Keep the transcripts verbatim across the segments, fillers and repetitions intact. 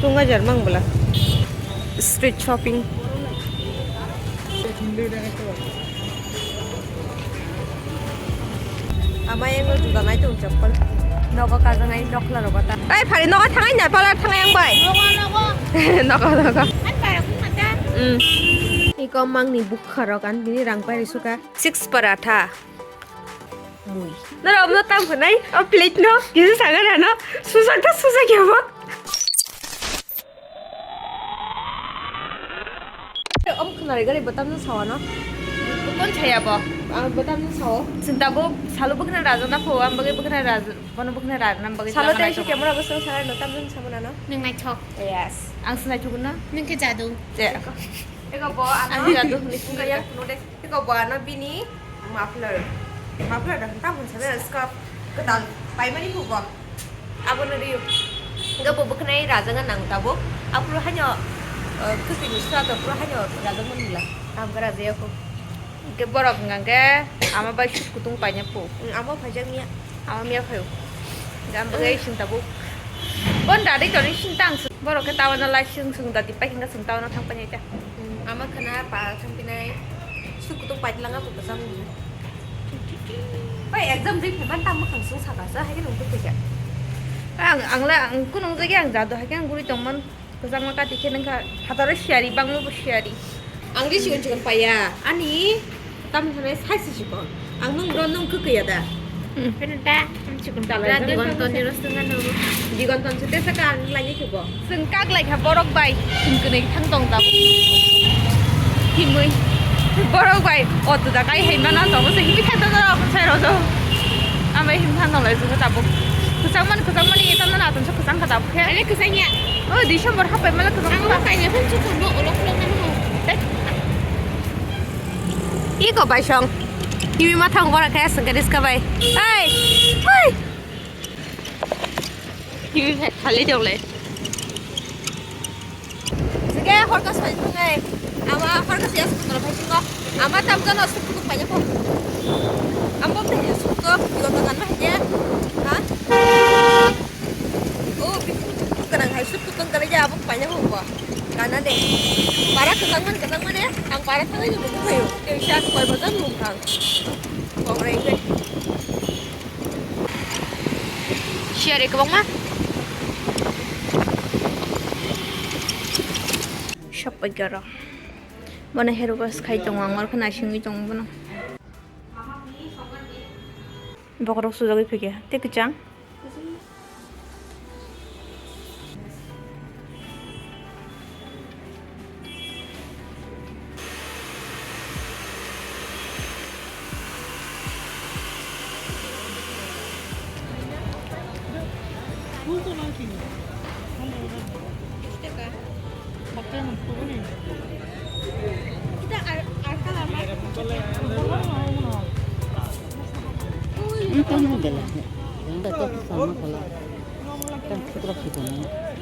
Tungga jar mang bwla. Street shopping. Ama yang lo juda nai tong chappal. Nogo kajanai nokla rogo ta. Ai phari nogo thangai na pala thangai ang bai. Nogo nogo. Nogo nogo. An bara kun mata. Hmm. Iko mangni bukha rok an bini rang pai risuka. Six paratha. Mui. Nara omno tam khwnai, o plate no, kisa saga rano, susak ta susak ya bo. Om khwnari gari botam no sawa no. Kon chaya bo? Ang botam no sawo. Sinta bo salo bukna raja na pho, am bagi bukna raja, bono bukna raja, am bagi salo tei si camera bo salo saga no tam no sawo na no. Nung nai thok. Yes. Ang sinai thok no. Nung ke jadu. Je. Eko bo ang jadu ni singa ya no de. Tei kok bo ano bini muffler, muffler da tamo hwnsa scarf kwtal paimani phubo. Abono riyo. Hwnkhe bo bwkhnai rajak nang tabuk. Aphuru haino, eh, kwtwini sura to phuru haino rajak mani la. Tamo khe rajak ya kho. Hwnkhe borok hwnkha khe ama bai suit kutung paina phu. Ang amo phaijak niya. Ama miya phaio. Jam bagai sing tabuk. Bon dadi toni sing tang. Borok khe tawana lai sing sing dadi pai hwnkha sing tawana thang painai ta. Hmm, ama khana pa thangpinai. Suk kutung paitlang aku kesang. Pai exam jai pheman tam makhang sung saka sa hai nung tu kya. Ang ang la ang kunung jagi ang jadu hai ang guri tongman. Kwchangma kati khe nang kha hataro siyari bangma bo siyari. Ang di chikon chikon paiya. Ani tam thane sai si chikon. Ang nung ro nung khe kaya da. Hmm. Pheno da, ang chikon pura digon ton ni ro sung ano. Digon ton se tesa ka ang lai ni khe bo. Sung kak lai kha borok bai. Sung kene thang tong da. Himui. Borok bai. O tu da kai hai mana to bo se himui thang da da sai ro do. Amai him thang tong lai sung tabuk. Kwchangman kwchangmani tam na atum se kwchang kha tabuk khe. Ani kwchang ya. O December hapai mala kwchang. Ang kha. Kanya pun chukun bo olok olok ano. Iko bai song. Kiwi mathang bora kaya sengke diska bai. Hai. Hai. Kiwi phai khali dong le. Sege horka soi thungai. Ama horka siya sukutro phai singo. Ama tam jano sukutu phai ko. Ambo te sukutu digo to kan ma hege. Ha? O bisu kanang hai sukutu kan ya abuk phai ko. Kana de. Bara kwchangman kwchangmani ang bara thangwi nungkhaio. Tei sa koi bojak nungkha. Kongrai khe. Siyari kwbangma. Shop egaroh. Bono hair wash khai tongo ang oro kheno naisingwi tongo bono. Bokhorok sujagwi phikhe tei kwchang.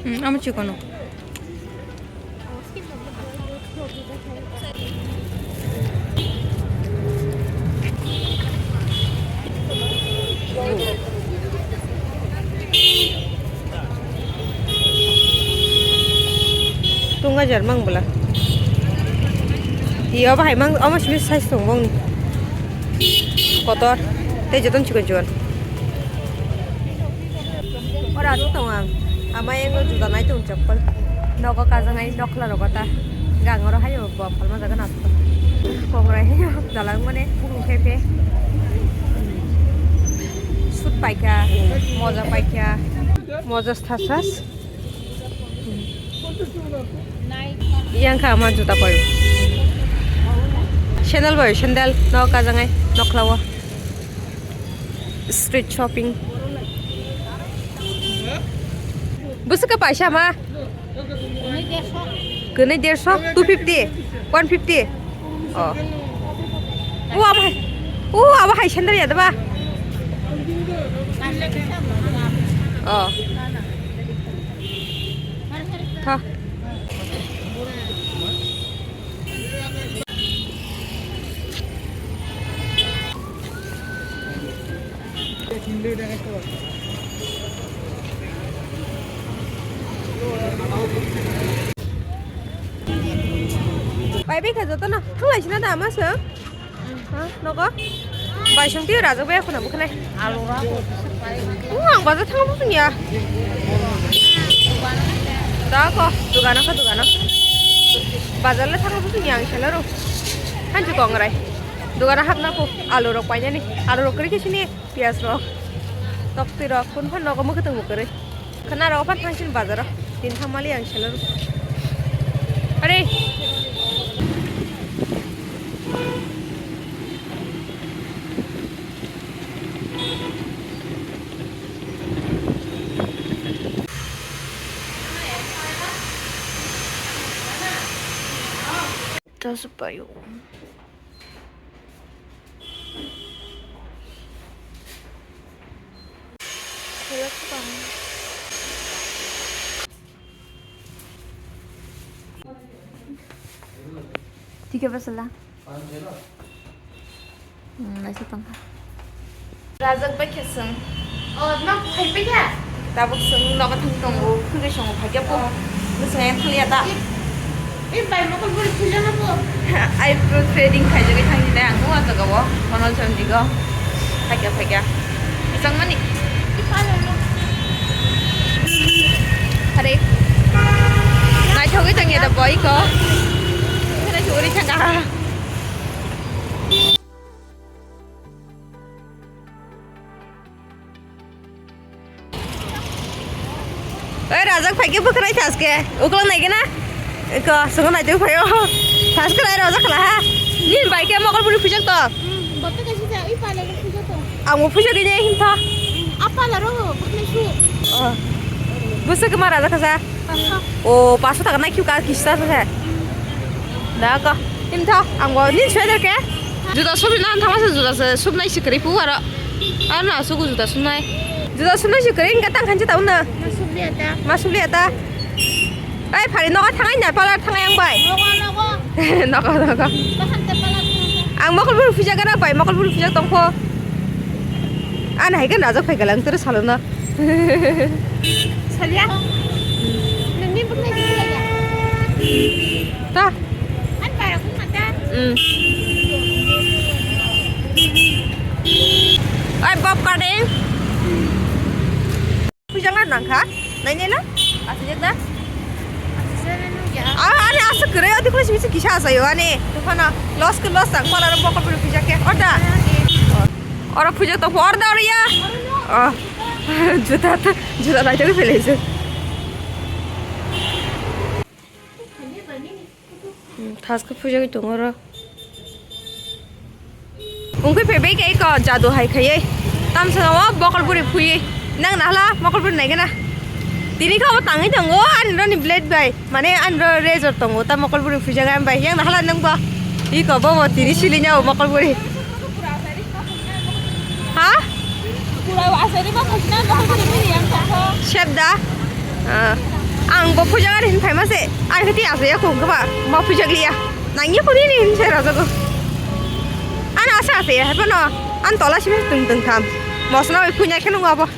Hmm, amo chikon no. Tungga jar mang bwla. Iyo bahai mang omo simi size tong bong. Kotor. Tei joton chikon chikon. Ora aswk tongo ang. Ama yango juda nai tong chappal. Nogo kajanai nokla rogo ta. Gang oro hayo bo phalma jaga na aswk. Kongrai hayo dalang mane bukung khe khe. Sut paikha, moja paikha. Moja sthasas. Yang kha ama juta paio. Sandal bai sandal no kajangai nokhlawo. Street shopping. Bwswk kaisa ma? Kwnwi derso, two fifty, one fifty. Oh. O abo hai. O abo hai sandal ya daba. Oh. Ha. Bai bai kha joto no. Thang lai sina da ama se. Ha, nogo. Bai song tiyo raja bai khuna bukhnai. Alu ra ko. Ang bajar thang bukhunya. Da ko, dugano kha dugano. Bajar le thang bukhunya ang sela ro. Hanju kongrai. Dugano hapna ko. Alu rok painani. Alu rok kri kisini. Piyaj rok, toktwi rok, kun phan nogo mwkhwtwng bo kwrwi. Khana rok phan thangsin bazaro, tin thang mali ang selo. Are. Tasu payo. Tiga pasala. Hmm, naisa tongkha. Rajak bai khe swng. O, nok phai pai kha? Tabuk swng nogo thang tongo, phungri songo phai khe bo. Bwswng yang thang ya ta? I, i bai mokol buri phulya na bo? Eyebrow threading khaijagwi thang jinai ang nukha jaga o, Manol Chondigo. Phai kha, phai kha. Bwswng mani. I palo no. Hare. Naithogwi tong ya da boy ko. Naithogwi thang kha. Oi, rajak phai khe bwkhwnai thaske. Uklo nai gana? Eko, songo nai tong phaio. Thaske rai rajak khala ha. Ni bai khe mokol buri phujak to. Hmm, botte kaisa ja, oi pala ro phujak to. Ang mo phujak ni him tha. Hmm, apa la ro, bwkhwnai su. Oh. Busu khe ma rajak kasa. Paso. O, paso taka nai khiu ka kisa sa. Da ko. Him tha, ang bo ni sweater ke. Juda subi nan thama se juda se sub nai sikri pu aro. Ano asuku juda sunai. Juda sunai si kering ka tang khanchi tauna. Masuk liya ta. Masuk liya ta. Ai phari nogo thangai na pala thangai ang bai. Nogo, nogo. Nogo, nogo. Bahan te pala thangai. Ang mokol buru puja gara bai, mokol buru puja tongkho. An hai kan raja phai galang terus salo na. Salia. Nini bukan lagi ya. Ta. An para kun mata. Hmm. Ai bob kadeng. Pujang ar nangkha. Nai nai na? Asijak na? Asijak na nung ya. Ah, ani asa kere adi kula simi kisa asa yo ani. Tufana loss ke loss ang pala ro bokol pujak ke. Orda. Oro pujak to orda oro ya. Oh. Juta to juta nai jagui pele se. Hmm, thaske phujagwi tongo oro. Wngkhe phaibai khe eko jadu hai khaiwi. Tamsano o mokol buri phuiwi. Nang nahla mokol buri naigana. Tini khe obo tangwi tongo ani roni blade bai. Mane ani ro razor tongo ta mokol buri phuijaga bai. Yang nahla nangbo. Iko bobo tini silinya o mokol buri. Ha? Sep da? Ah, ang bo phuja gari hin phaima se. Ar khe ti asa ya khung khe ba. Bo phujak liya. Nang ye khuni ni hin se rajago. An asa asa ya, hai phano. An tola simi tung tung tham. Mosna bai phunya khe nung abo.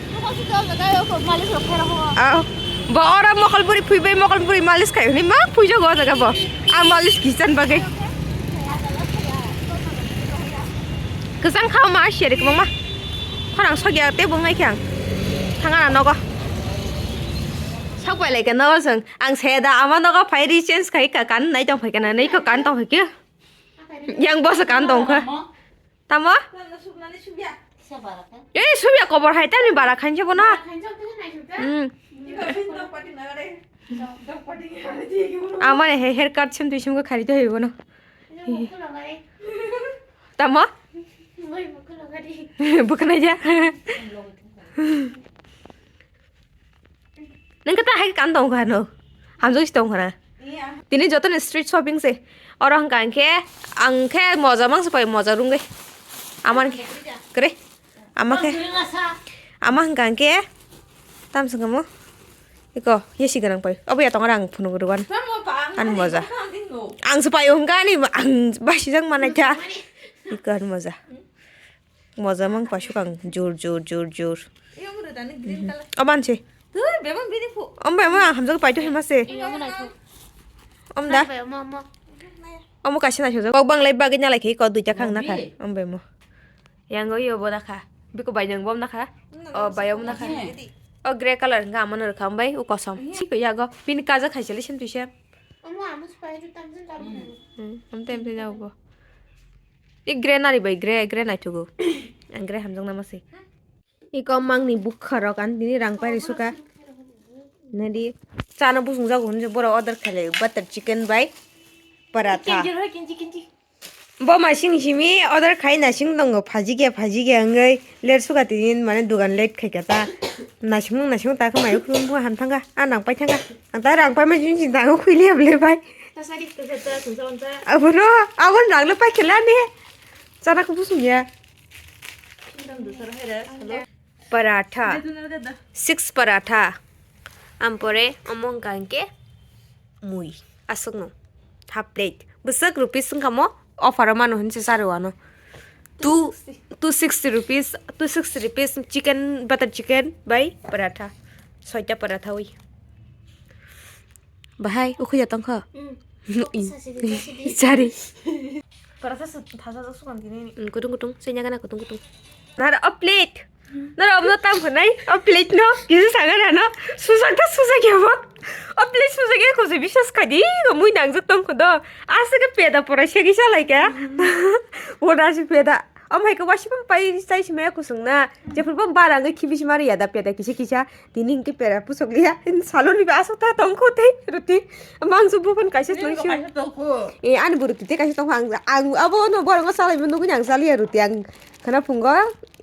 Ah, bo oro mokol buri phuibai, mokol buri malis khai hwnwi ma phuijago o jaga bo. Ang malis kisan bagwi. Kwchang kha ma seri kwbangma. Khorang sokya tei bo wngkha ang. Thangana nogo. Sok bai lai khe nogo chwng. Ang saya da ama nogo phai ri change khai ka kan nai tong phai kana nai ko kan tong phai khe. Yang bosa kan tong kha. Tamo? Ei subya kobor hai tani bara khainse bono. Hmm. Amane he hair cut sem tui sem ko khari to hebo no. Tamo? Bukna ja. Nang kata hai kan tong kano. Hamjok si tong khana. Tini joto ni street shopping se. Oro hangka angkhe, angkhe moja mangsa pai moja rungge. Aman khe. Kre. Ama khe. Ama hangka angkhe. Tam sangamo. Iko, ye si ganang pai. Obo ya tong rang phunu ruan. Ani moja. Ang se pai hangka ani ang basi jang manai kha. Iko ani moja. Moja mang pasuk ang jur jur jur jur. Aban se. Bebang bini phu. Om bai mo ang hamjak pai to hema se. Iya, mo nai phu. Om da. Bai mo mo. Omo kaisa naisajak. Kok bang lai bagwi nalai khe ko duita khang na kha. Om bai mo. Yang o yo bo na kha. Biko bai yang bom na kha. O bai om na kha. O grey color nga amano rwkha, om bai u kosom. Siko yago. Bini kaja khaisali sem tuisem. Omo amo spai tu tamsin kamu. Hmm, am tem te jago. I grey nari bai grey, grey naithugo. Ang grey hamjakna masi. Iko mangni bukharok ang tini rang pairi suka. Nadi chana busung jago hinjo borok order khailai butter chicken bai paratha. Kinji roi, kinji, kinji. Bo masing simi order khai nasing tongo phaji khe phaji khe wngwi late suka tini mane dugan late khaikha ta. Nasing nung nasing ta khe mai khulum bu han thangkha a nang pai thangkha. Ang ta rang pai ma jin jin ta khe khuli ya bwle bai. Abono abon rang le pai khe la ni. Chana khe busung ya. Paratha. Six paratha. Ampore omo wngkha hwnkhe mui. Aswkno. Half plate. Bwswk rupees wngkha mo? Offer o mano hwnse charwano. Two, two sixty rupees, two sixty rupees chicken, butter chicken bai paratha. Soita paratha oi. Bahai, ukhuya tongkha? Mm. Sari. Parasa su thasa jok sukan tini ni. Mm, kutung kutung, senya gana kutung kutung. Nara o plate. Nara omno tam khonai, o plate no, kisi sanga na no, susak ta susak ya bo. O plate susak ya ko se biswas khadi, ko mui nang jok tong khodo. Asa ke peda pora segi salai ka. Ora si peda. Om hai ko wasi pang pai sai si maya kusung na. Jephur pang barang ke khibi si mari ya da peda kisa kisa. Tini hingke pera pusok liya. Salon ni ba asok ta tong kho tei ruti. Mangso buphang kaisa tong sio. E, ani bo ruti tei kaisa tong kho. Ang, ang abo no borok no salai bo nugui ang saliya ruti. Ang khana phungo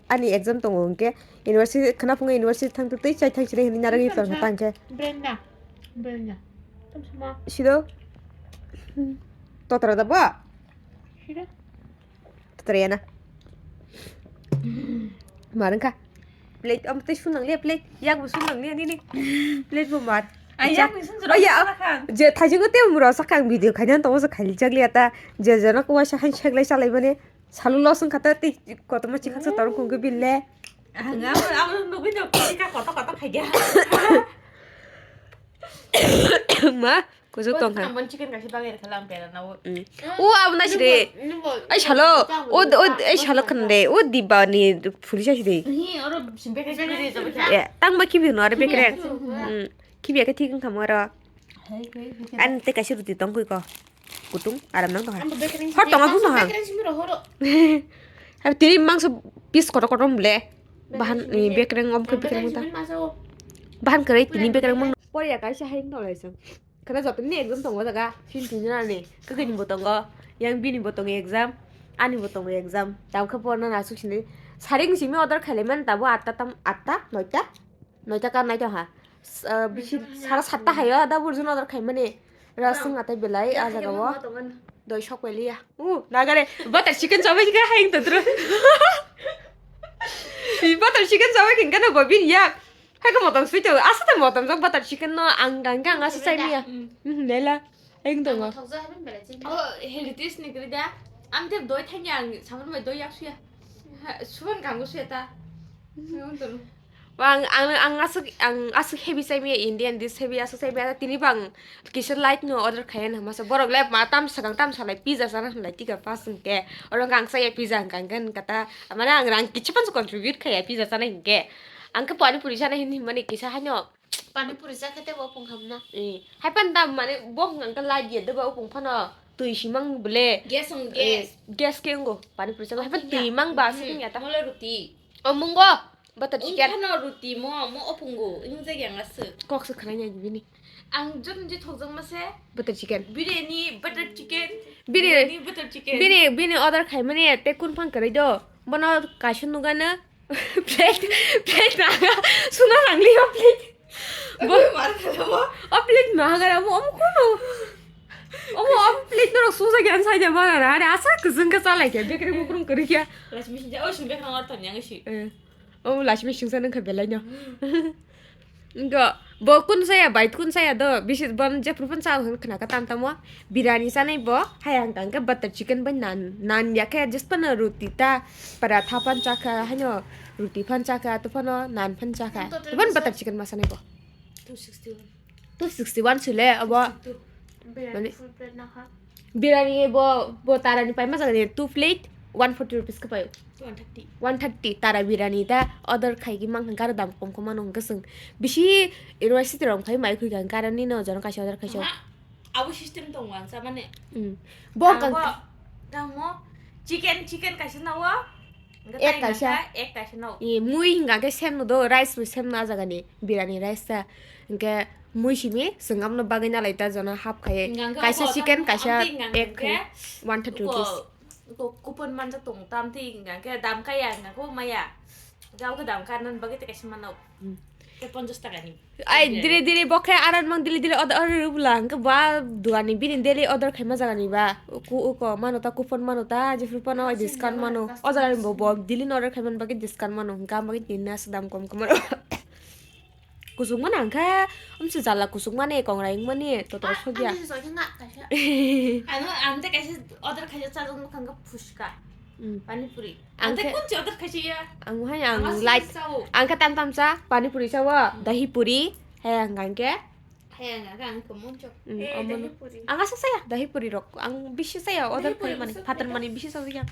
ani exam tongo hingke university, khana phungo university thang tei chai thang sini hinui narwgwi tong kha tang khe. Brenda. Brenda. Tong sama. Sido. Totra da ba? Sido. Totra ya na. Mar wngkha. Plate, am, tei sunang le plate. Yak bo sunang le nini. Plate bo mar. Ai, yak bo sun jora. Oh, ya. Je thajingo te mura sakang video khaina to sa khali chak le ta. Je jana ko sa han chak le salai mane. Salu lo sung khata te koto ma chikha sa tor kung ke bille. Ang amo, amo nugui no ka koto koto khai ya. Ma. Kusu tong kha. Ang chicken kaisa bagwi rwkha lang pera na o. Mm. O abo na sire. Ai salo. O o ai salo khande. O diba ni phuri sa sire. Hi oro simpe kaisa bagwi rwkha. Ya, tang ba khibi no are bekre. Mm. Khibi ka thik kham oro. An te kaisa ruti tong koi ko. Kutung aram nang tong ha. Hor tong abu no ha. Bekre simi ro horo. Har tiri mangso pis kotor kotor mle. Bahan ni bekre ngom khe bekre ta. Bahan kare tini bekre mang. Pori ya kaisa hai no lai sang. Khana joto ni exam tongo jaga, fin tin jona ni, kwkwi ni bo tongo, yang bini bo tongo exam, ani bo tongo exam, tam khe porna nasuk sini, saring simi order khailai mani tabo atta tam, atta, noita, noita ka naito ha, S-, ah, bisi sara satta hayo da burjun order khai mani, rasung atai belai a jaga o, doi sok peliya, u, nagare, butter chicken chabai kha hayung totro, butter chicken chabai kha kano bo bini ya. Hai ko motom sui tong. Asa ta motom jok butter chicken no ang gang gang asa chai miya. Hmm, lela. Ang tongo. Thokjak hai bela chini. Oh, healthy ni kri da. Am te doi thangya ang sabun bai doi yak suya. Suban kango suya ta. Ang ang ang asuk ang asuk heavy chai miya Indian dish heavy asuk chai miya tini bang kisa light no order khaya na masa borok le ma tam sakang tam salai pizza sana lai tika pas ke. Orang kang saya pizza kang kan kata mana ang rang kicha pan contribute khaya pizza sana ke. Ang khe pani puri sana hin hin mani kisa haino. Pani puri sa khete bo pung hamna. Eh, hai pan dam mane bo hwnkha khe light ya deba upung phano twi simang bole. Gas on gas. Gas ke ngo pani puri sa hai pan twi mang ba si ya ta. Mole ruti. O mungo butter chicken. Phano ruti mo mo opungo inung jagi ang asuk. Kok se khana ya bini. Ang jot je thok jang ma se. Butter chicken. Biryani butter chicken. Biryani butter chicken. Bini bini order khai mani te kun phang kare do. Bono kaisa nugana. Plate, plate naga, suna nangli o plate. Bo, o plate naga ramo, omo kono. Omo, omo plate norok susa khe ansai de mana ra, are asa kwchwng khe chalai khe, bekre bukrung kwrwi khe. Lachimi sinja, o sumbe khana ortho nyang si. Eh, omo lachimi singsa nang khe belai no. Go, bo kun saya, bai kun saya do, bisi bon jephru pun sa hwn khna ka tam tamo, birani sanai bo, hayang kang ke butter chicken bai nan, nan ya ke just pana roti ta, paratha pan chakha, hano roti pan chakha, to pano nan pan chakha, to pan butter chicken ma sanai bo. Two sixty one. Two sixty one sile abo. Two sixty two. Biryani mane full plate na kha. Biryani bo bo tarani pai ma jagani two plate one forty rupees ka payo. One thirty. One thirty tara biryani ta order khai ki mang gar dam kom kom mano hwnkhe chwng bisi university rok khai mai khui kha karani no jono kaisa order khaisa. Aha. Abo system tongo ang sa mane. Mm. Bo ang kang bo tamo chicken chicken kaisa nawo. Hwnkhe Ek tai kaisa. Nangkha, ek kaisa no. I mui hinga ke sem no do, rice bo sem no ajagani, birani rice ta. Hingke mui simi sengam no bagwi nalai ta jona half khaye. Hingke kaisa uko chicken, tam kaisa amtwi hingke egg khaye. One thirty rupees. Uko, uko coupon manja tong tam ti hingke dam kaya hingke ko maya. Jao ke dam karnan bagwi te kaisa mano. Hmm. Te ponchas taka ni. Ai, dire dire bo khe aran mang dire dire order order rw bwla, hwnkhe ba duani bini daily order khaima jagani ba. Ku uko mano ta coupon mano ta, jephru phano discount mano. O jagani bo bo daily order khaimani bagwi discount mano, hwnkhe ang bagwi tinna se dam kom kom mano. Kusuk mano hwnkhe, amse jala kusuk mani, kongrai wngmani, toto sogya. Ano, ang te kaisa order khaisa chajak nukha hwnkhe phuska. Mm. Pani puri. Ang khe kun si order khaisi ya. Ang hai ang light. Ang khe tam tam cha pani puri cha o, dahi puri. Hai ang ang khe. Hai ang ang khe mon chok. Mm, eh, dahi puri. Ang asa saya dahi puri rok. Ang bisi saya order khai mani, phatar mani bisi sa ya.